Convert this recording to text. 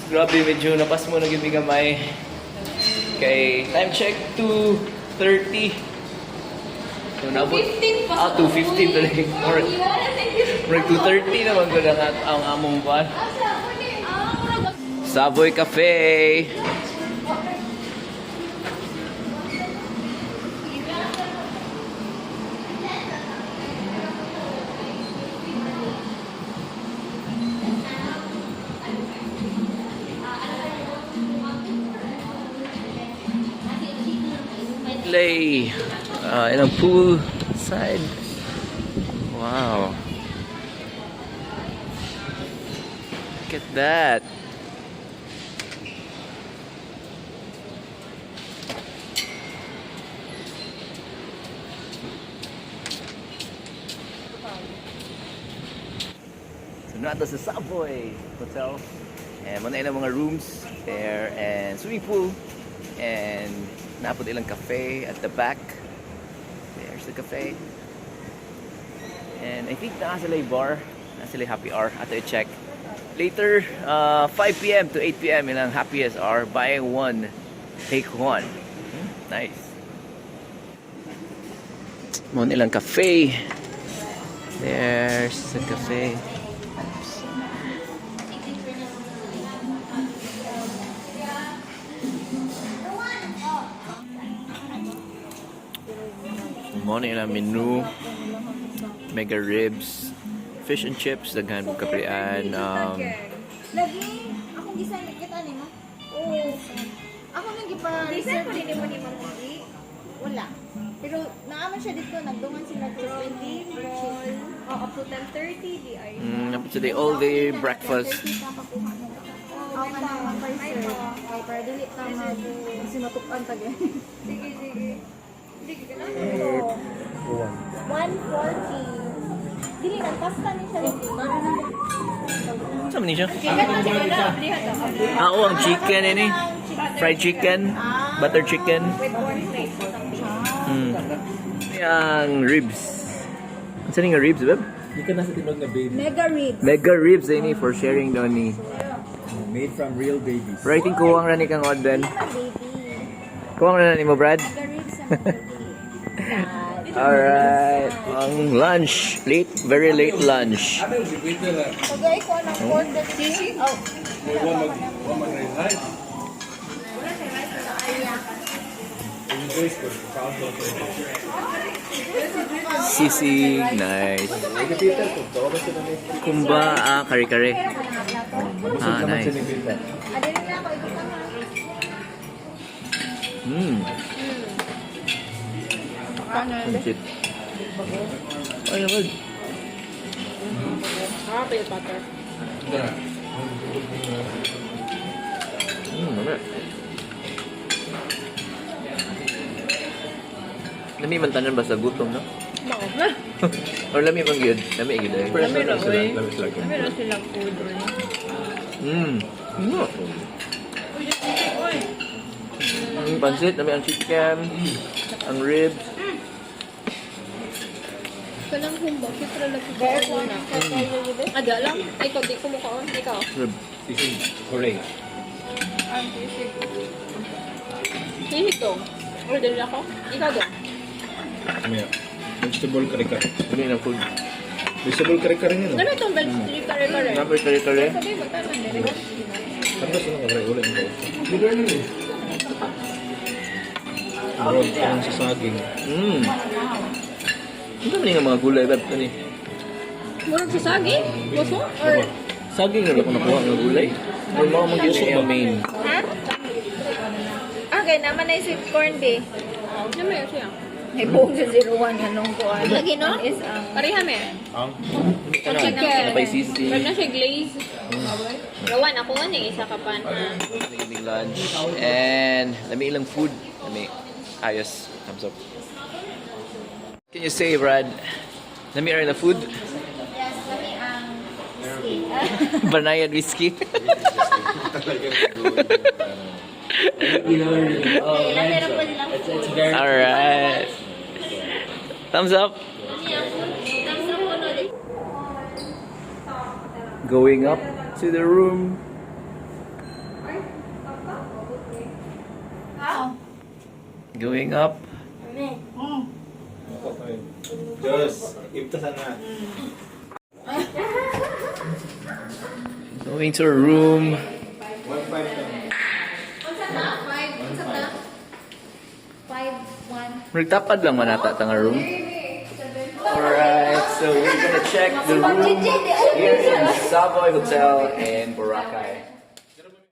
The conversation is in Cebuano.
Grabe, medyo napas mo na gyud mi gamay. Kay time check, 2:30. So naabot 2:15 pa. Ah, 2:15 tuloy. More 2:30 naman ko lang at ang among kuan. Savoy Cafe. Play in a pool side. Wow. Look at that. So naa ta sa Savoy Hotel. And mao na ilang mga rooms there and swimming pool and naa pod ilang cafe at the back. There's the cafe. And I think naa sila bar, naa sila happy hour. Ato i-check. Later, 5 p.m. to 8 p.m. ilang happiest hour. Buy one, take one. Nice. Mao ilang cafe. There's the cafe. Oops. Mao na ilang menu. Mega ribs, fish and chips, daghan mo kaprian. Lagi, akong gisan kita nimo. Oo. Ako nang gipa Design ko din mo ni Ma'am Mori. Wala. Pero naaman siya dito, nagdungan sila Rolly, roll. Oh, up to 10:30 di ay. Dapat today all day breakfast. Ako ka na mag-serve. Kay para dili ta mag kasi matukan ta gyud. Sige, sige. Sige ka na. 140. Dili nang pasta ni siya dito. Saan man ni siya? Chicken na chicken na. Ablihan na. Ah, oh, ang chicken ini. Fried chicken, butter chicken. With cornflakes or something. Ang ribs. Ang saan nga ribs, babe? Di ka nasa tinog na baby. Mega ribs. Mega ribs ini for sharing daw ni. Made from real babies. Pero I think kuwang ra ni kang Odben. Baby. Kuwang ra na ni mo, Brad. Mega ribs ang baby. Alright. Ang lunch. Late, very late lunch. Pagay ko ng corn dog sisig. Oh. Rice. Sisig, nice. Kumba, ah, kare-kare. Ah, nice. Adili na ako ikutang ha. Pancit. Ay, naman. Ah, peanut butter. Lami. Lami man tanan basta gutom, no? Mao na. Or lami man gyud. Lami gyud ay. Lami ra oy. Lami sila. Lami ra silang food oy. Uy, just sisig oy. Pansit, lami ang chicken, ang ribs. Kanang humba, siyempre lagi ko una. Ada lang. Ay, ikaw, di ko mukhaon. Ikaw. Rib. Sisig. Hooray. Ang sisig. Sisig dong. Order na ako. Ikaw dong. Maya. Vegetable kare-kare. Lami ng food. Vegetable kare-kare niya, no? Ano itong vegetable kare-kare? Number kare-kare. Sabi, magtanan din. Tapos ano kare ulit ko. Murag parang sa saging. Ano man nga mga gulay bab kani? Murag sa saging? Gusto? Or, Saging ra ba ko nakuha nga gulay? Or mao man gyud siya ang main. Ha? Okay, naman na yung sweet corn be. ano yun siya? May buong sa 01 anong kuan. Lagi, no? Is ang Pareha me. Ang? Ang chicken. Napay sisig. Meron na siya glaze. Rawan, ako nga na isa ka pa na. Evening lunch. And lami ilang food. Lami. Ayos. Thumbs up. Can you say, Brad? Lami ra na food? Yes, lami ang whiskey. Banayad whiskey. Lami ra po nilang food. Alright. Thumbs up. Thumbs up po no. Going up to the room. Going up. Diyos, ibtasan na. Going to our room. 1.5 na. Unsa na? 5. Unsa na? 5, 1. Nagtapad lang man ata tanga room. Alright, so we're gonna check the room here in Savoy Hotel in Boracay.